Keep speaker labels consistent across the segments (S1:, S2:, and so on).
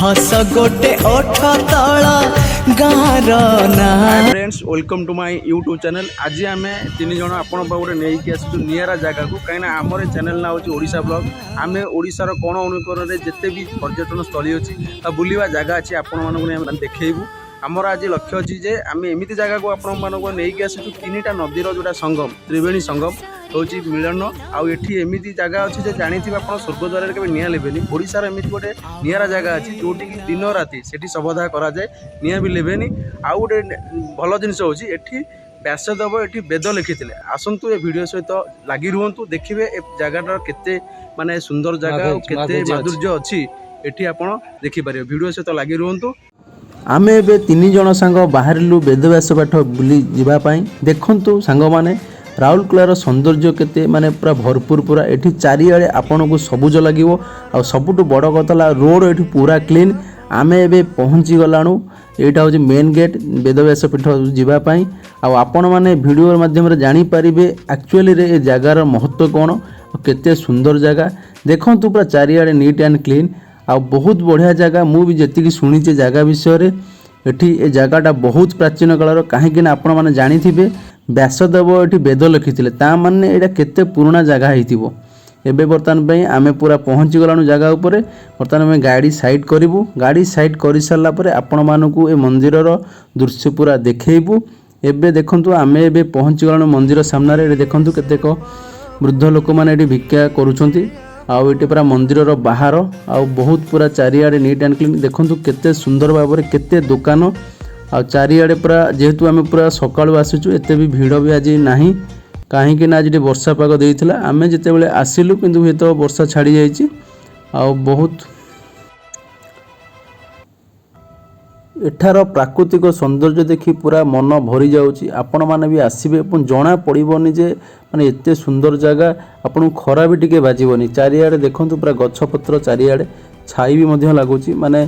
S1: ହସ ଗୋଟେ ଓଠ ତଳ ଗାଁର ନାଁ।
S2: Hi friends, welcome to my YouTube channel. ଆଜି ଆମେ ତିନି ଜଣ ଆପଣଙ୍କ ପାଖକୁ ଗୋଟେ ନେଇକି ଆସିଛୁ ନିଆରା ଜାଗାକୁ, କାହିଁକିନା ଆମର ଏ ଚ୍ୟାନେଲ୍ ନାଁ ହେଉଛି ଓଡ଼ିଶା ବ୍ଲଗ୍। ଆମେ ଓଡ଼ିଶାର କୋଣ ଅନୁକୋଣରେ ଯେତେ ବି ପର୍ଯ୍ୟଟନ ସ୍ଥଳୀ ଅଛି ବା ବୁଲିବା ଜାଗା ଅଛି, ଆପଣମାନଙ୍କୁ ନେଇ ଆମେ ଦେଖେଇବୁ। ଆମର ଆଜି ଲକ୍ଷ୍ୟ ଅଛି ଯେ ଆମେ ଏମିତି ଜାଗାକୁ ଆପଣମାନଙ୍କୁ ନେଇକି ଆସିଛୁ, ତିନିଟା ନଦୀର ଯେଉଁଟା ସଙ୍ଗମ, ତ୍ରିବେଣୀ ସଙ୍ଗମ ହେଉଛି ମିଳନ। ଆଉ ଏଠି ଏମିତି ଜାଗା ଅଛି ଯେ ଜାଣିଥିବେ ଆପଣ, ସ୍ୱର୍ଗଦ୍ୱାରରେ କେବେ ନିଆଁ ଲିଭେନି। ଓଡ଼ିଶାର ଏମିତି ଗୋଟେ ନିଆରା ଜାଗା ଅଛି ଯେଉଁଠିକି ଦିନ ରାତି ସେଠି ଶବଦାହ କରାଯାଏ, ନିଆଁ ବି ଲିଭେନି। ଆଉ ଗୋଟେ ଭଲ ଜିନିଷ ହେଉଛି, ଏଠି ବ୍ୟାସଦେବ ଏଠି ବେଦ ଲେଖିଥିଲେ। ଆସନ୍ତୁ, ଏ ଭିଡ଼ିଓ ସହିତ ଲାଗି ରୁହନ୍ତୁ, ଦେଖିବେ ଏ ଜାଗାଟାର କେତେ ମାନେ ସୁନ୍ଦର ଜାଗା ଆଉ କେତେ ମାଧୁର୍ଯ୍ୟ ଅଛି ଏଠି ଆପଣ ଦେଖିପାରିବେ। ଭିଡ଼ିଓ ସହିତ ଲାଗି ରୁହନ୍ତୁ।
S3: ଆମେ ଏବେ ତିନି ଜଣ ସାଙ୍ଗ ବାହାରିଲୁ ବେଦବ୍ୟାସ ପୀଠ ବୁଲି ଯିବା ପାଇଁ। ଦେଖନ୍ତୁ ସାଙ୍ଗମାନେ, ରାଉରକେଲାର ସୌନ୍ଦର୍ଯ୍ୟ କେତେ ମାନେ ପୁରା ଭରପୁର ପୁରା। ଏଠି ଚାରିଆଡ଼େ ଆପଣଙ୍କୁ ସବୁଜ ଲାଗିବ। ଆଉ ସବୁଠୁ ବଡ଼ କଥା ହେଲା, ରୋଡ଼ ଏଠି ପୁରା କ୍ଲିନ୍। ଆମେ ଏବେ ପହଞ୍ଚି ଗଲାଣୁ। ଏଇଟା ହେଉଛି ମେନ୍ ଗେଟ୍ ବେଦବ୍ୟାସ ପୀଠ ଯିବା ପାଇଁ। ଆଉ ଆପଣମାନେ ଭିଡ଼ିଓ ମାଧ୍ୟମରେ ଜାଣିପାରିବେ ଆକ୍ଚୁଆଲିରେ ଏ ଜାଗାର ମହତ୍ତ୍ୱ କ'ଣ ଆଉ କେତେ ସୁନ୍ଦର ଜାଗା। ଦେଖନ୍ତୁ, ପୁରା ଚାରିଆଡ଼େ ନିଟ୍ ଆଣ୍ଡ କ୍ଲିନ୍ ଆଉ ବହୁତ ବଢ଼ିଆ ଜାଗା। ମୁଁ ବି ଯେତିକି ଶୁଣିଛି ଜାଗା ବିଷୟରେ, ଏଠି ଏ ଜାଗାଟା ବହୁତ ପ୍ରାଚୀନ କାଳର। କାହିଁକି ନା ଆପଣମାନେ ଜାଣିଥିବେ, ବ୍ୟାସଦେବ ଏଠି ବେଦ ଲେଖିଥିଲେ, ତା ମାନେ ଏଇଟା କେତେ ପୁରୁଣା ଜାଗା ହେଇଥିବ। ଏବେ ବର୍ତ୍ତମାନ ପାଇଁ ଆମେ ପୁରା ପହଞ୍ଚି ଗଲାଣୁ ଜାଗା ଉପରେ। ବର୍ତ୍ତମାନ ଆମେ ଗାଡ଼ି ସାଇଡ଼୍ କରିବୁ। ଗାଡ଼ି ସାଇଡ଼୍ କରିସାରିଲା ପରେ ଆପଣମାନଙ୍କୁ ଏ ମନ୍ଦିରର ଦୃଶ୍ୟ ପୁରା ଦେଖେଇବୁ। ଏବେ ଦେଖନ୍ତୁ, ଆମେ ଏବେ ପହଞ୍ଚି ଗଲାଣୁ ମନ୍ଦିର ସାମ୍ନାରେ। ଏଠି ଦେଖନ୍ତୁ, କେତେକ ବୃଦ୍ଧ ଲୋକମାନେ ଏଠି ଭିକ୍ଷା କରୁଛନ୍ତି। ଆଉ ଏଠି ପୁରା ମନ୍ଦିରର ବାହାର ଆଉ ବହୁତ ପୁରା ଚାରିଆଡ଼େ ନିଟ୍ ଆଣ୍ଡ କ୍ଲିନ୍। ଦେଖନ୍ତୁ, କେତେ ସୁନ୍ଦର ଭାବରେ କେତେ ଦୋକାନ। ଆଉ ଚାରିଆଡ଼େ ପୁରା, ଯେହେତୁ ଆମେ ପୁରା ସକାଳୁ ଆସିଛୁ, ଏତେ ବି ଭିଡ଼ ବି ଆଜି ନାହିଁ। କାହିଁକି ନା ଆଜି ଟିକେ ବର୍ଷା ପାଗ ଦେଇଥିଲା ଆମେ ଯେତେବେଳେ ଆସିଲୁ, କିନ୍ତୁ ହୁଏତ ବର୍ଷା ଛାଡ଼ି ଯାଇଛି। ଆଉ ବହୁତ ଏଠାର ପ୍ରାକୃତିକ ସୌନ୍ଦର୍ଯ୍ୟ ଦେଖି ପୁରା ମନ ଭରି ଯାଉଛି। ଆପଣମାନେ ବି ଆସିବେ ଏବଂ ଜଣା ପଡ଼ିବନି ଯେ ମାନେ ଏତେ ସୁନ୍ଦର ଜାଗା। ଆପଣଙ୍କୁ ଖରା ବି ଟିକେ ବାଜିବନି। ଚାରିଆଡ଼େ ଦେଖନ୍ତୁ, ପୁରା ଗଛପତ୍ର, ଚାରିଆଡ଼େ ଛାଇ ବି ମଧ୍ୟ ଲାଗୁଛି। ମାନେ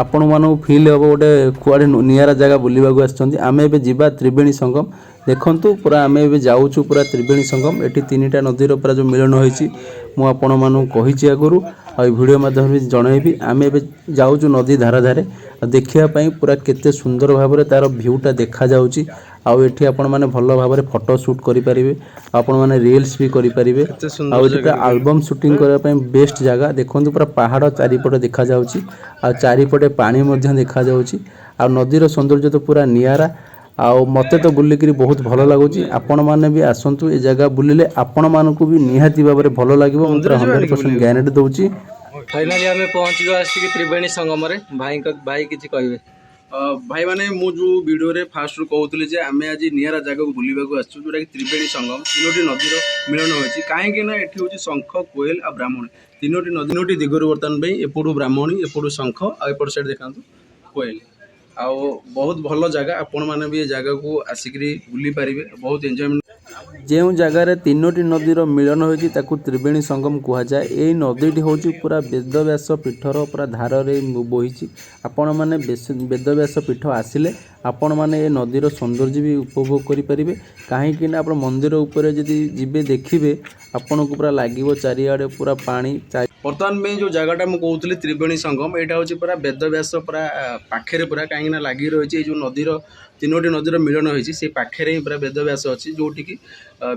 S3: ଆପଣମାନଙ୍କୁ ଫିଲ୍ ହେବ ଗୋଟେ କୁଆଡ଼େ ନିଆରା ଜାଗା ବୁଲିବାକୁ ଆସିଛନ୍ତି। ଆମେ ଏବେ ଯିବା ତ୍ରିବେଣୀ ସଙ୍ଗମ। ଦେଖନ୍ତୁ, ପୁରା ଆମେ ଏବେ ଯାଉଛୁ ପୁରା ତ୍ରିବେଣୀ ସଙ୍ଗମ। ଏଠି ତିନିଟା ନଦୀର ପୁରା ଯେଉଁ ମିଳନ ହୋଇଛି, ମୁଁ ଆପଣମାନଙ୍କୁ କହିଛି ଆଗରୁ ଆଉ ଏ ଭିଡ଼ିଓ ମାଧ୍ୟମରେ ବି ଜଣାଇବି। ଆମେ ଏବେ ଯାଉଛୁ ନଦୀ ଧାରେ ଧାରେ ଆଉ ଦେଖିବା ପାଇଁ ପୁରା କେତେ ସୁନ୍ଦର ଭାବରେ ତାର ଭ୍ୟୁଟା ଦେଖାଯାଉଛି। ଆଉ ଏଠି ଆପଣମାନେ ଭଲ ଭାବରେ ଫଟୋ ସୁଟ୍ କରିପାରିବେ, ଆପଣମାନେ ରିଲ୍ସ ବି କରିପାରିବେ।
S2: କେତେ ସୁନ୍ଦର
S3: ଆଉ ଏଠି ପୁରା
S2: ଜାଗା।
S3: ଆଲବମ୍ ସୁଟିଂ କରିବା ପାଇଁ ବେଷ୍ଟ ଜାଗା। ଦେଖନ୍ତୁ, ପୁରା ପାହାଡ଼ ଚାରିପଟେ ଦେଖାଯାଉଛି ଆଉ ଚାରିପଟେ ପାଣି ମଧ୍ୟ ଦେଖାଯାଉଛି। ଆଉ ନଦୀର ସୌନ୍ଦର୍ଯ୍ୟ ତ ପୁରା ନିଆରା। ଆଉ ମୋତେ ତ ବୁଲିକିରି ବହୁତ ଭଲ ଲାଗୁଛି। ଆପଣମାନେ ବି ଆସନ୍ତୁ, ଏ ଜାଗା ବୁଲିଲେ ଆପଣମାନଙ୍କୁ ବି ନିହାତି ଭାବରେ ଭଲ ଲାଗିବ। ମୁଁ ପୁରା
S2: ମନ୍ଦିର ଯିବାନି
S3: ହଣ୍ଡ୍ରେଡ଼
S2: କି
S3: ପରସେଣ୍ଟ
S2: ବୁଲିବାକୁ?
S3: ଗ୍ୟାରେଣ୍ଟି ଦେଉଛି।
S4: ଫାଇନାଲି ଆମେ ପହଞ୍ଚିଲୁ ଆସିକି ତ୍ରିବେଣୀ ସଙ୍ଗମରେ। ଭାଇ କିଛି କହିବେ?
S2: ଭାଇମାନେ, ମୁଁ ଯେଉଁ ଭିଡ଼ିଓରେ ଫାଷ୍ଟରୁ କହୁଥିଲି ଯେ ଆମେ ଆଜି ନିଆରା ଜାଗାକୁ ବୁଲିବାକୁ ଆସିଛୁ, ଯେଉଁଟାକି ତ୍ରିବେଣୀ ସଙ୍ଗମ, ତିନୋଟି ନଦୀର ମିଳନ ହୋଇଛି। କାହିଁକି ନା ଏଠି ହେଉଛି ଶଙ୍ଖ, କୋଏଲ ଆଉ ବ୍ରାହ୍ମଣୀ, ତିନୋଟି ନଦୀ ତିନୋଟି ଦିଗରୁ। ବର୍ତ୍ତମାନ ପାଇଁ ଏପଟୁ ବ୍ରାହ୍ମଣୀ, ଏପଟୁ ଶଙ୍ଖ ଆଉ ଏପଟ ସାଇଡ଼୍ ଦେଖାନ୍ତୁ କୋଏଲ। ଆଉ ବହୁତ ଭଲ ଜାଗା, ଆପଣମାନେ ବି ଏ ଜାଗାକୁ ଆସିକିରି ବୁଲି ପାରିବେ, ବହୁତ ଏନ୍ଜୟମେଣ୍ଟ।
S3: ଯେଉଁ ଜାଗାରେ ତିନୋଟି ନଦୀର ମିଳନ ହୋଇଛି, ତାକୁ ତ୍ରିବେଣୀ ସଙ୍ଗମ କୁହାଯାଏ। ଏଇ ନଦୀଟି ହେଉଛି ପୁରା ବେଦବ୍ୟାସ ପୀଠର ପୁରା ଧାରରେ ବୋହିଛି। ଆପଣମାନେ ବେଦବ୍ୟାସ ପୀଠ ଆସିଲେ ଆପଣମାନେ ଏ ନଦୀର ସୌନ୍ଦର୍ଯ୍ୟ ବି ଉପଭୋଗ କରିପାରିବେ। କାହିଁକି ନା ଆପଣ ମନ୍ଦିର ଉପରେ ଯଦି ଯିବେ, ଦେଖିବେ, ଆପଣଙ୍କୁ ପୁରା ଲାଗିବ ଚାରିଆଡ଼େ ପୁରା ପାଣି।
S2: ବର୍ତ୍ତମାନ ପାଇଁ ଯେଉଁ ଜାଗାଟା ମୁଁ କହୁଥିଲି, ତ୍ରିବେଣୀ ସଙ୍ଗମ, ଏଇଟା ହେଉଛି ପୁରା ବେଦବ୍ୟାସ ପୁରା ପାଖରେ ପୁରା। କାହିଁକି ନା ଲାଗି ରହିଛି ଏଇ ଯେଉଁ ନଦୀର, ତିନୋଟି ନଦୀର ମିଳନ ହୋଇଛି, ସେଇ ପାଖରେ ହିଁ ପୁରା ବେଦବ୍ୟାସ ଅଛି, ଯେଉଁଠିକି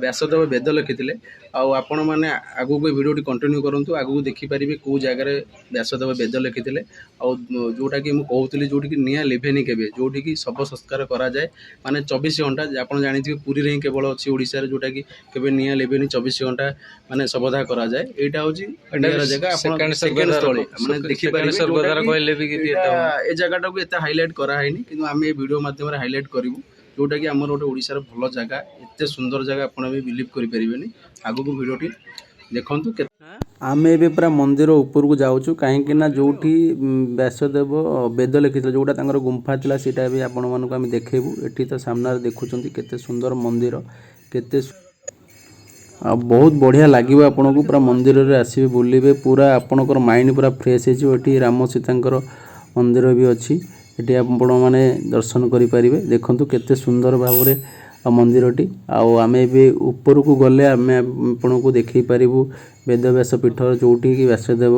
S2: ବ୍ୟାସଦେବ ବେଦ ଲେଖିଥିଲେ। ଆଉ ଆପଣମାନେ ଆଗକୁ ଏ ଭିଡ଼ିଓଟି କଣ୍ଟିନ୍ୟୁ କରନ୍ତୁ, ଆଗକୁ ଦେଖିପାରିବେ କେଉଁ ଜାଗାରେ ବ୍ୟାସଦେବ ବେଦ ଲେଖିଥିଲେ। ଆଉ ଯେଉଁଟାକି ମୁଁ କହୁଥିଲି, ଯେଉଁଠିକି ନିଆଁ ଲିଭେନି କେବେ, ଯେଉଁଠିକି ଶବ ସଂସ୍କାର କରାଯାଏ ମାନେ 24 ଘଣ୍ଟା। ଆପଣ ଜାଣିଥିବେ, ପୁରୀରେ ହିଁ କେବଳ ଅଛି ଓଡ଼ିଶାରେ, ଯେଉଁଟାକି କେବେ ନିଆଁ ଲିଭେନି, 24 ଘଣ୍ଟା ମାନେ ଶବଦାହ କରାଯାଏ। ଏଇଟା ହେଉଛି ନିଆରା ଜାଗା, ଆପଣ
S4: ସେକେଣ୍ଡ
S2: ସେକେଣ୍ଡ
S4: ସ୍ୱର୍ଗଦ୍ୱାର
S2: ସ୍ଥଳୀ ମାନେ ଦେଖିପାରିବେ।
S4: ସ୍ୱର୍ଗଦ୍ୱାର
S2: ଯୋଉଟାକି
S4: କହିଲେ ବି କିଛି ଏତେ
S2: ଏଇଟା ଏ ଜାଗାଟାକୁ ଏତେ ହାଇଲାଇଟ୍ କରାହେଇନି, କିନ୍ତୁ ଆମେ ଏ ଭିଡ଼ିଓ ମାଧ୍ୟମରେ ହାଇଲାଇଟ୍ କରିବୁ, ଯେଉଁଟାକି ଆମର ଗୋଟେ ଓଡ଼ିଶାର ଭଲ ଜାଗା। ଏତେ ସୁନ୍ଦର ଜାଗା ଆପଣ ବି ବିଲିଭ୍ କରିପାରିବେନି। ଆଗକୁ ଭିଡ଼ିଓଟି ଦେଖନ୍ତୁ କେତେ
S3: ଆମେ ଏବେ ପୁରା ମନ୍ଦିର ଉପରକୁ ଯାଉଛୁ। କାହିଁକି ନା ଯେଉଁଠି ବ୍ୟାସଦେବ ବେଦ ଲେଖିଥିଲେ, ଯେଉଁଟା ତାଙ୍କର ଗୁମ୍ଫା ଥିଲା, ସେଇଟା ଏବେ ଆପଣମାନଙ୍କୁ ଆମେ ଦେଖେଇବୁ। ଏଠି ତ ସାମ୍ନାରେ ଦେଖୁଛନ୍ତି କେତେ ସୁନ୍ଦର ମନ୍ଦିର, କେତେ ଆଉ ବହୁତ ବଢ଼ିଆ ଲାଗିବ ଆପଣଙ୍କୁ। ପୁରା ମନ୍ଦିରରେ ଆସିବେ, ବୁଲିବେ, ପୁରା ଆପଣଙ୍କର ମାଇଣ୍ଡ ପୁରା ଫ୍ରେଶ୍ ହେଇଯିବ। ଏଠି ରାମ ସୀତାଙ୍କର ମନ୍ଦିର ବି ଅଛି, ଏଠି ଆପଣମାନେ ଦର୍ଶନ କରିପାରିବେ। ଦେଖନ୍ତୁ, କେତେ ସୁନ୍ଦର ଭାବରେ ଆଉ ମନ୍ଦିରଟି। ଆଉ ଆମେ ଏବେ ଉପରକୁ ଗଲେ ଆମେ ଆପଣଙ୍କୁ ଦେଖେଇ ପାରିବୁ ବେଦବ୍ୟାସ ପୀଠ, ଯେଉଁଠିକି ବ୍ୟାସଦେବ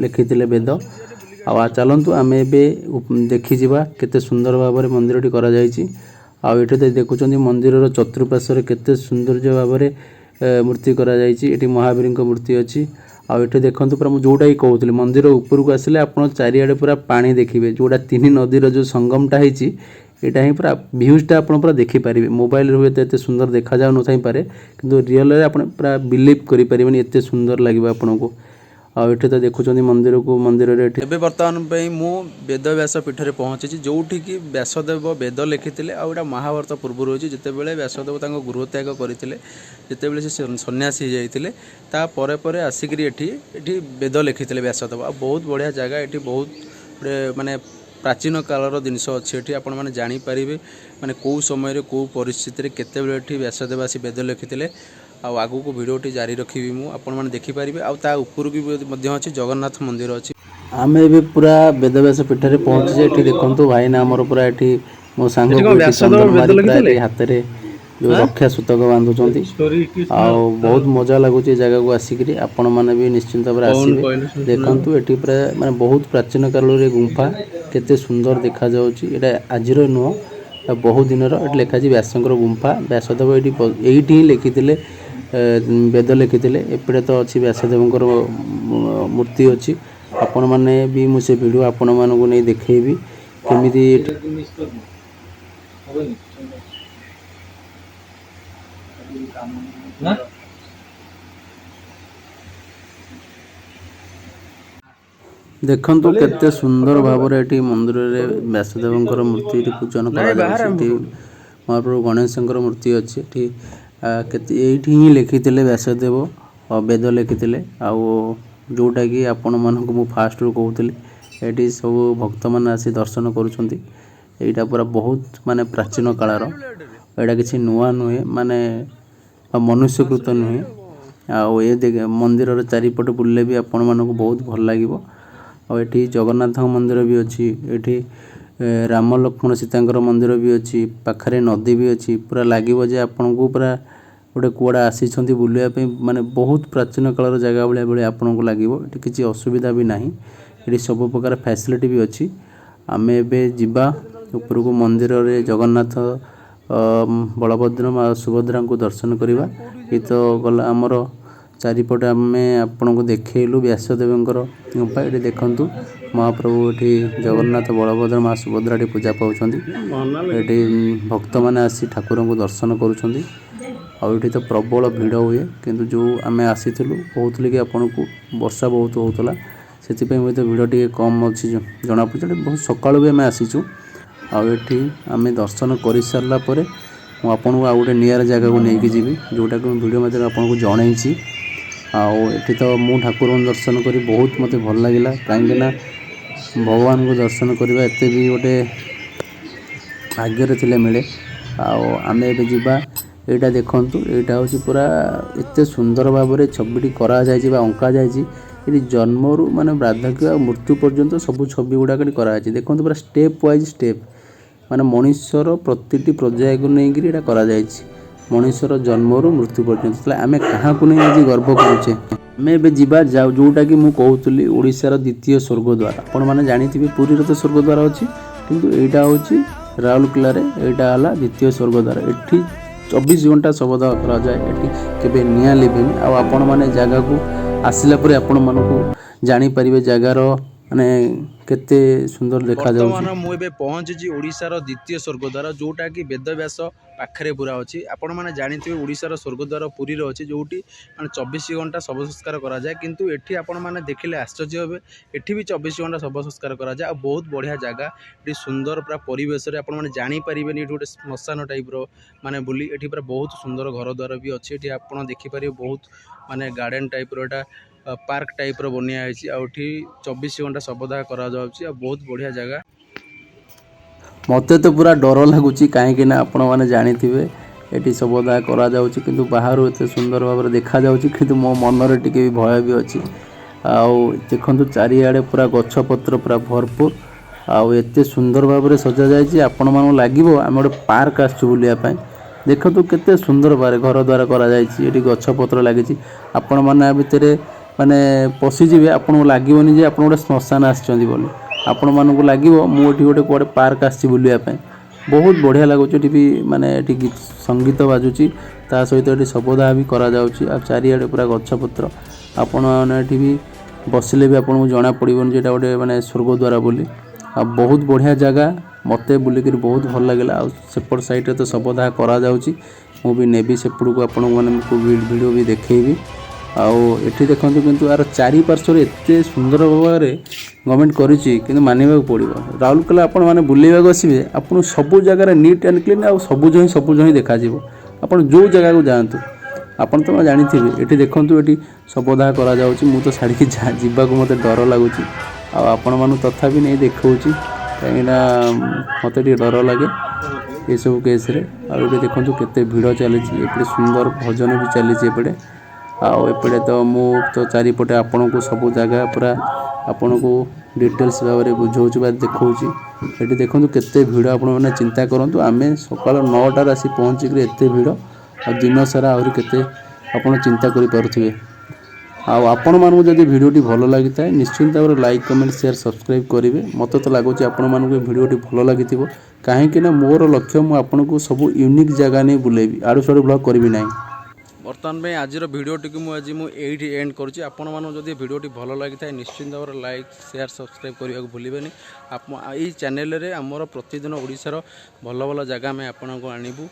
S3: ଲେଖିଥିଲେ ବେଦ। ଆଉ ଚାଲନ୍ତୁ ଆମେ ଏବେ ଦେଖିଯିବା କେତେ ସୁନ୍ଦର ଭାବରେ ମନ୍ଦିରଟି କରାଯାଇଛି। ଆଉ ଏଠି ତ ଦେଖୁଛନ୍ତି, ମନ୍ଦିରର ଚତୁଃପାର୍ଶ୍ୱରେ କେତେ ସୌନ୍ଦର୍ଯ୍ୟ ଭାବରେ ମୂର୍ତ୍ତି କରାଯାଇଛି। ଏଠି ମହାବୀରଙ୍କ ମୂର୍ତ୍ତି ଅଛି। ଆଉ ଏଠି ଦେଖନ୍ତୁ, ପୁରା ମୁଁ ଯେଉଁଟାକି କହୁଥିଲି, ମନ୍ଦିର ଉପରକୁ ଆସିଲେ ଆପଣ ଚାରିଆଡ଼େ ପୁରା ପାଣି ଦେଖିବେ। ଯେଉଁଟା ତିନି ନଦୀର ଯେଉଁ ସଙ୍ଗମଟା ହେଇଛି, ଏଇଟା ହିଁ ପୁରା ଭ୍ୟୁଜଟା ଆପଣ ପୁରା ଦେଖିପାରିବେ। ମୋବାଇଲରେ ହୁଏତ ଏତେ ସୁନ୍ଦର ଦେଖାଯାଉନଥାଇପାରେ, କିନ୍ତୁ ରିଅଲରେ ଆପଣ ପୁରା ବିଲିଭ୍ କରିପାରିବେନି, ଏତେ ସୁନ୍ଦର ଲାଗିବ ଆପଣଙ୍କୁ। ଆଉ ଏଠି ତ ଦେଖୁଛନ୍ତି ମନ୍ଦିରକୁ, ମନ୍ଦିରରେ ଏଠି
S2: ଏବେ ବର୍ତ୍ତମାନ ପାଇଁ ମୁଁ ବେଦବ୍ୟାସ ପୀଠରେ ପହଞ୍ଚିଛି, ଯେଉଁଠିକି ବ୍ୟାସଦେବ ବେଦ ଲେଖିଥିଲେ। ଆଉ ଏଇଟା ମହାଭାରତ ପୂର୍ବରୁ ହେଇଛି, ଯେତେବେଳେ ବ୍ୟାସଦେବ ତାଙ୍କ ଗୃହତ୍ୟାଗ କରିଥିଲେ, ଯେତେବେଳେ ସେ ସନ୍ନ୍ୟାସୀ ହେଇଯାଇଥିଲେ, ତା ପରେ ପରେ ଆସିକିରି ଏଠି ବେଦ ଲେଖିଥିଲେ ବ୍ୟାସଦେବ। ଆଉ ବହୁତ ବଢ଼ିଆ ଜାଗା। ଏଠି ବହୁତ ଗୋଟେ ମାନେ ପ୍ରାଚୀନ କାଳର ଜିନିଷ ଅଛି। ଏଠି ଆପଣମାନେ ଜାଣିପାରିବେ, ମାନେ କେଉଁ ସମୟରେ, କେଉଁ ପରିସ୍ଥିତିରେ, କେତେବେଳେ ଏଠି ବ୍ୟାସଦେବ ଆସି ବେଦ ଲେଖିଥିଲେ। ଆଉ ଆଗକୁ ଭିଡ଼ିଓଟି ଜାରି ରଖିବି ମୁଁ, ଆପଣମାନେ ଦେଖିପାରିବେ। ଆଉ ତା ଉପରକୁ ବି ମଧ୍ୟ ଅଛି, ଜଗନ୍ନାଥ ମନ୍ଦିର ଅଛି।
S3: ଆମେ ଏବେ ପୁରା ବେଦବ୍ୟାସ ପୀଠରେ ପହଞ୍ଚିଛେ। ଏଠି ଦେଖନ୍ତୁ, ଭାଇନା ଆମର ପୁରା ଏଠି ମୋ ସାଙ୍ଗକୁ ଏଠି ଚନ୍ଦନ ମାରି ପୁରା ଏଠି ହାତରେ ଯେଉଁ ରକ୍ଷା ସୂତକ ବାନ୍ଧୁଛନ୍ତି। ଆଉ ବହୁତ ମଜା ଲାଗୁଛି ଏ ଜାଗାକୁ ଆସିକିରି। ଆପଣମାନେ ବି ନିଶ୍ଚିନ୍ତ ଭାବରେ ଆସିବେ। ଦେଖନ୍ତୁ, ଏଠି ପୁରା ମାନେ ବହୁତ ପ୍ରାଚୀନ କାଳର ଏ ଗୁମ୍ଫା କେତେ ସୁନ୍ଦର ଦେଖାଯାଉଛି। ଏଇଟା ଆଜିର ନୁହଁ, ଏଟା ବହୁତ ଦିନର। ଏଠି ଲେଖା ଅଛି ବ୍ୟାସଙ୍କର ଗୁମ୍ଫା। ବ୍ୟାସଦେବ ଏଇଠି ହିଁ ଲେଖିଥିଲେ, ବେଦ ଲେଖିଥିଲେ। ଏପଟେ ତ ଅଛି ବ୍ୟାସଦେବଙ୍କର ମୂର୍ତ୍ତି ଅଛି। ଆପଣମାନେ ବି ମୁଁ ସେ ଭିଡ଼ିଓ ଆପଣମାନଙ୍କୁ ନେଇ ଦେଖେଇବି କେମିତି ଏଠି
S4: ହବନି ନା।
S3: ଦେଖନ୍ତୁ, କେତେ ସୁନ୍ଦର ଭାବରେ ଏଠି ମନ୍ଦିରରେ ବ୍ୟାସଦେବଙ୍କର ମୂର୍ତ୍ତି ଏଠି ପୂଜନ କରାଯାଉଛି। ଏଠି ମହାପ୍ରଭୁ ଗଣେଶଙ୍କର ମୂର୍ତ୍ତି ଅଛି। ଏଠି କେତେ ଏଇଠି ହିଁ ଲେଖିଥିଲେ ବ୍ୟାସଦେବ, ବେଦ ଲେଖିଥିଲେ। ଆଉ ଯେଉଁଟାକି ଆପଣମାନଙ୍କୁ ମୁଁ ଫାଷ୍ଟରୁ କହୁଥିଲି, ଏଠି ସବୁ ଭକ୍ତମାନେ ଆସି ଦର୍ଶନ କରୁଛନ୍ତି। ଏଇଟା ପୁରା ବହୁତ ମାନେ ପ୍ରାଚୀନ କାଳର। ଏଇଟା କିଛି ନୂଆ ନୁହେଁ, ମାନେ ବା ମନୁଷ୍ୟକୃତ ନୁହେଁ। ଆଉ ଏ ମନ୍ଦିରର ଚାରିପଟେ ବୁଲିଲେ ବି ଆପଣମାନଙ୍କୁ ବହୁତ ଭଲ ଲାଗିବ। ଆଉ ଏଠି ଜଗନ୍ନାଥଙ୍କ ମନ୍ଦିର ବି ଅଛି। ଏଠି ରାମ ଲକ୍ଷ୍ମଣ ସୀତାଙ୍କର ମନ୍ଦିର ବି ଅଛି। ପାଖରେ ନଦୀ ବି ଅଛି। ପୁରା ଲାଗିବ ଯେ ଆପଣଙ୍କୁ ପୁରା ଗୋଟେ କୁଆଡ଼େ ଆସିଛନ୍ତି ବୁଲିବା ପାଇଁ, ମାନେ ବହୁତ ପ୍ରାଚୀନ କାଳର ଜାଗା ଭଳିଆ ଭଳିଆ ଆପଣଙ୍କୁ ଲାଗିବ। ଏଠି କିଛି ଅସୁବିଧା ବି ନାହିଁ। ଏଠି ସବୁ ପ୍ରକାର ଫ୍ୟାସିଲିଟି ବି ଅଛି। ଆମେ ଏବେ ଯିବା ଉପରକୁ, ମନ୍ଦିରରେ ଜଗନ୍ନାଥ, ବଳଭଦ୍ର, ମା ସୁଭଦ୍ରାଙ୍କୁ ଦର୍ଶନ କରିବା। ଏ ତ ଗଲା ଆମର ଚାରିପଟେ ଆମେ ଆପଣଙ୍କୁ ଦେଖେଇଲୁ ବ୍ୟାସଦେବଙ୍କର ଗୁମ୍ଫା। ଏଠି ଦେଖନ୍ତୁ, ମହାପ୍ରଭୁ ଏଠି ଜଗନ୍ନାଥ, ବଳଭଦ୍ର, ମା ସୁଭଦ୍ରା ଏଠି ପୂଜା ପାଉଛନ୍ତି। ଏଠି ଭକ୍ତମାନେ ଆସି ଠାକୁରଙ୍କୁ ଦର୍ଶନ କରୁଛନ୍ତି। ଆଉ ଏଠି ତ ପ୍ରବଳ ଭିଡ଼ ହୁଏ, କିନ୍ତୁ ଯେଉଁ ଆମେ ଆସିଥିଲୁ, କହୁଥିଲି କି ଆପଣଙ୍କୁ, ବର୍ଷା ବହୁତ ହେଉଥିଲା, ସେଥିପାଇଁ ହୁଏତ ଭିଡ଼ ଟିକେ କମ୍ ଅଛି ଜଣାପଡ଼ୁଛି। ଏଠି ବହୁତ ସକାଳୁ ବି ଆମେ ଆସିଛୁ। ଆଉ ଏଠି ଆମେ ଦର୍ଶନ କରିସାରିଲା ପରେ ମୁଁ ଆପଣଙ୍କୁ ଆଉ ଗୋଟେ ନିଆରା ଜାଗାକୁ ନେଇକି ଯିବି, ଯେଉଁଟାକୁ ମୁଁ ଭିଡ଼ିଓ ମାଧ୍ୟମରେ ଆପଣଙ୍କୁ ଜଣେଇଛି। ଆଉ ଏଠି ତ ମୁଁ ଠାକୁରଙ୍କୁ ଦର୍ଶନ କରି ବହୁତ ମୋତେ ଭଲ ଲାଗିଲା, କାହିଁକିନା ଭଗବାନଙ୍କୁ ଦର୍ଶନ କରିବା ଏତେ ବି ଗୋଟେ ଭାଗ୍ୟରେ ଥିଲେ ମିଳେ। ଆଉ ଆମେ ଏବେ ଯିବା। ଏଇଟା ଦେଖନ୍ତୁ, ଏଇଟା ହେଉଛି ପୁରା ଏତେ ସୁନ୍ଦର ଭାବରେ ଛବିଟି କରାଯାଇଛି ବା ଅଙ୍କା ଯାଇଛି। ଏଠି ଜନ୍ମରୁ ମାନେ ବାର୍ଦ୍ଧକ୍ୟ ଆଉ ମୃତ୍ୟୁ ପର୍ଯ୍ୟନ୍ତ ସବୁ ଛବି ଗୁଡ଼ାକ ଏଠି କରାଯାଇଛି। ଦେଖନ୍ତୁ, ପୁରା ଷ୍ଟେପ୍ ୱାଇଜ୍ ଷ୍ଟେପ୍, ମାନେ ମଣିଷର ପ୍ରତିଟି ପର୍ଯ୍ୟାୟକୁ ନେଇକିରି ଏଇଟା କରାଯାଇଛି, ମଣିଷର ଜନ୍ମରୁ ମୃତ୍ୟୁ ପର୍ଯ୍ୟନ୍ତ। ତାହେଲେ ଆମେ କାହାକୁ ନେଇ ଆଜି ଗର୍ବ କରୁଛେ? ଆମେ ଏବେ ଯିବା ଯେଉଁଟାକି ମୁଁ କହୁଥିଲି, ଓଡ଼ିଶାର ଦ୍ୱିତୀୟ ସ୍ୱର୍ଗଦ୍ୱାର। ଆପଣମାନେ ଜାଣିଥିବେ, ପୁରୀରେ ତ ସ୍ୱର୍ଗଦ୍ୱାର ଅଛି, କିନ୍ତୁ ଏଇଟା ହେଉଛି ରାଉରକେଲାରେ, ଏଇଟା ହେଲା ଦ୍ୱିତୀୟ ସ୍ୱର୍ଗଦ୍ୱାର। ଏଠି 24 ଘଣ୍ଟା ଶବଦାହ କରାଯାଏ। ଏଠି କେବେ ନିଆଁ ଲିଭେନି। ଆଉ ଆପଣମାନେ ଜାଗାକୁ ଆସିଲା ପରେ ଆପଣମାନଙ୍କୁ ଜାଣିପାରିବେ ଜାଗାର ମାନେ କେତେ ସୁନ୍ଦର ଦେଖାଯାଉଛି।
S2: ବର୍ତ୍ତମାନ ମୁଁ ଏବେ ପହଞ୍ଚିଛି ଓଡ଼ିଶାର ଦ୍ୱିତୀୟ ସ୍ୱର୍ଗଦ୍ୱାର, ଯେଉଁଟାକି ବେଦବ୍ୟାସ ପାଖରେ ପୁରା ଅଛି। ଆପଣମାନେ ଜାଣିଥିବେ, ଓଡ଼ିଶାର ସ୍ୱର୍ଗଦ୍ୱାର ପୁରୀରେ ଅଛି, ଯେଉଁଠି ମାନେ 24 ଘଣ୍ଟା ଶବ ସଂସ୍କାର କରାଯାଏ। କିନ୍ତୁ ଏଠି ଆପଣମାନେ ଦେଖିଲେ ଆଶ୍ଚର୍ଯ୍ୟ ହେବେ, ଏଠି ବି 24 ଘଣ୍ଟା ଶବ ସଂସ୍କାର କରାଯାଏ। ଆଉ ବହୁତ ବଢ଼ିଆ ଜାଗା। ଏଠି ସୁନ୍ଦର ପୁରା ପରିବେଶରେ ଆପଣମାନେ ଜାଣିପାରିବେନି ଏଠି ଗୋଟେ ଶ୍ମଶାନ ଟାଇପ୍ର ମାନେ ବୋଲି। ଏଠି ପୁରା ବହୁତ ସୁନ୍ଦର ଘର ଦ୍ୱାର ବି ଅଛି। ଏଠି ଆପଣ ଦେଖିପାରିବେ, ବହୁତ ମାନେ ଗାର୍ଡ଼େନ୍ ଟାଇପ୍ର, ଏଇଟା ପାର୍କ ଟାଇପ୍ର ବନିଆ ହେଇଛି। ଆଉ ଏଠି 24 ଘଣ୍ଟା ଶବଦାହ କରାଯାଉଛି। ଆଉ ବହୁତ ବଢ଼ିଆ ଜାଗା।
S3: ମୋତେ ତ ପୁରା ଡର ଲାଗୁଛି, କାହିଁକି ନା ଆପଣମାନେ ଜାଣିଥିବେ, ଏଠି ଶବଦାହ କରାଯାଉଛି, କିନ୍ତୁ ବାହାରୁ ଏତେ ସୁନ୍ଦର ଭାବରେ ଦେଖାଯାଉଛି, କିନ୍ତୁ ମୋ ମନରେ ଟିକେ ବି ଭୟ ବି ଅଛି। ଆଉ ଦେଖନ୍ତୁ, ଚାରିଆଡ଼େ ପୁରା ଗଛପତ୍ର ପୁରା ଭରପୁର ଆଉ ଏତେ ସୁନ୍ଦର ଭାବରେ ସଜାଯାଇଛି, ଆପଣମାନଙ୍କୁ ଲାଗିବ ଆମେ ଗୋଟେ ପାର୍କ ଆସିଛୁ ବୁଲିବା ପାଇଁ। ଦେଖନ୍ତୁ, କେତେ ସୁନ୍ଦର ଭାବରେ ଘର ଦ୍ୱାର କରାଯାଇଛି। ଏଠି ଗଛପତ୍ର ଲାଗିଛି। ଆପଣମାନେ ଆ ଭିତରେ ମାନେ ପଶିଯିବେ, ଆପଣଙ୍କୁ ଲାଗିବନି ଯେ ଆପଣ ଗୋଟେ ଶ୍ମଶାନ ଆସିଛନ୍ତି ବୋଲି। ଆପଣମାନଙ୍କୁ ଲାଗିବ ମୁଁ ଏଠି ଗୋଟେ କୁଆଡ଼େ ପାର୍କ ଆସିଛି ବୁଲିବା ପାଇଁ। ବହୁତ ବଢ଼ିଆ ଲାଗୁଛି ଏଠି ବି। ମାନେ ଏଠି ସଙ୍ଗୀତ ବାଜୁଛି, ତା ସହିତ ଏଠି ଶବଦାହ ବି କରାଯାଉଛି। ଆଉ ଚାରିଆଡ଼େ ପୁରା ଗଛପତ୍ର। ଆପଣମାନେ ଏଠି ବି ବସିଲେ ବି ଆପଣଙ୍କୁ ଜଣା ପଡ଼ିବନି ଯେ ଏଇଟା ଗୋଟେ ମାନେ ସ୍ୱର୍ଗଦ୍ୱାର ବୋଲି। ଆଉ ବହୁତ ବଢ଼ିଆ ଜାଗା, ମୋତେ ବୁଲିକିରି ବହୁତ ଭଲ ଲାଗିଲା। ଆଉ ସେପଟ ସାଇଡ଼୍ରେ ତ ଶବଦାହ କରାଯାଉଛି। ମୁଁ ବି ନେବି ସେପଟକୁ ଆପଣଙ୍କୁ, ମାନେ ଭିଡ଼ିଓ ବି ଦେଖେଇବି। ଆଉ ଏଠି ଦେଖନ୍ତୁ, କିନ୍ତୁ ଆର ଚାରିପାର୍ଶ୍ୱରେ ଏତେ ସୁନ୍ଦର ଭାବରେ ଗଭର୍ଣ୍ଣମେଣ୍ଟ କରିଛି, କିନ୍ତୁ ମାନିବାକୁ ପଡ଼ିବ। ରାଉରକେଲା ଆପଣମାନେ ବୁଲିବାକୁ ଆସିବେ, ଆପଣଙ୍କୁ ସବୁ ଜାଗାରେ ନିଟ୍ ଆଣ୍ଡ କ୍ଲିନ୍ ଆଉ ସବୁଜ ହିଁ ଦେଖାଯିବ, ଆପଣ ଯେଉଁ ଜାଗାକୁ ଯାଆନ୍ତୁ। ଆପଣ ତ ଜାଣିଥିବେ। ଏଠି ଦେଖନ୍ତୁ, ଏଠି ଶବଦାହ କରାଯାଉଛି। ମୁଁ ତ ଛାଡ଼ିକି ଯିବାକୁ ମୋତେ ଡର ଲାଗୁଛି, ଆଉ ଆପଣମାନଙ୍କୁ ତଥାପି ନେଇ ଦେଖାଉଛି, କାହିଁକିନା ମୋତେ ଟିକେ ଡର ଲାଗେ ଏସବୁ କେସ୍ରେ। ଆଉ ଏଠି ଦେଖନ୍ତୁ କେତେ ଭିଡ଼ ଚାଲିଛି। ଏପଟେ ସୁନ୍ଦର ଭଜନ ବି ଚାଲିଛି ଏପଟେ। ଆଉ ଏପଟେ ତ ମୁଁ ତ ଚାରିପଟେ ଆପଣଙ୍କୁ ସବୁ ଜାଗା ପୁରା ଆପଣଙ୍କୁ ଡିଟେଲ୍ସ ଭାବରେ ବୁଝାଉଛି ବା ଦେଖାଉଛି। ଏଠି ଦେଖନ୍ତୁ କେତେ ଭିଡ଼। ଆପଣମାନେ ଚିନ୍ତା କରନ୍ତୁ, ଆମେ ସକାଳ 9ଟାରେ ଆସି ପହଞ୍ଚିକିରି ଏତେ ଭିଡ଼, ଆଉ ଦିନ ସାରା ଆହୁରି କେତେ ଆପଣ ଚିନ୍ତା କରିପାରୁଥିବେ। ଆଉ ଆପଣମାନଙ୍କୁ ଯଦି ଭିଡ଼ିଓଟି ଭଲ ଲାଗିଥାଏ, ନିଶ୍ଚିନ୍ତ ଭାବରେ ଲାଇକ୍, କମେଣ୍ଟ, ସେୟାର, ସବସ୍କ୍ରାଇବ୍ କରିବେ। ମୋତେ ତ ଲାଗୁଛି ଆପଣମାନଙ୍କୁ ଏ ଭିଡ଼ିଓଟି ଭଲ ଲାଗିଥିବ, କାହିଁକି ନା ମୋର ଲକ୍ଷ୍ୟ ମୁଁ ଆପଣଙ୍କୁ ସବୁ ୟୁନିକ୍ ଜାଗା ନେଇ ବୁଲେଇବି, ଆଡ଼ୁ ସାଡ଼ୁ ବ୍ଲଗ୍ କରିବି ନାହିଁ।
S2: ବର୍ତ୍ତମାନ ପାଇଁ ଆଜିର ଭିଡ଼ିଓଟିକୁ ମୁଁ ଆଜି ଏଇଠି ଏଣ୍ଡ କରୁଛି। ଆପଣମାନଙ୍କୁ ଯଦି ଭିଡ଼ିଓଟି ଭଲ ଲାଗିଥାଏ, ନିଶ୍ଚିନ୍ତ ଭାବରେ ଲାଇକ୍, ସେୟାର, ସବସ୍କ୍ରାଇବ୍ କରିବାକୁ ଭୁଲିବେନି। ଆପଣ ଏଇ ଚ୍ୟାନେଲରେ ଆମର ପ୍ରତିଦିନ ଓଡ଼ିଶାର ଭଲ ଭଲ ଜାଗା ଆମେ ଆପଣଙ୍କୁ ଆଣିବୁ।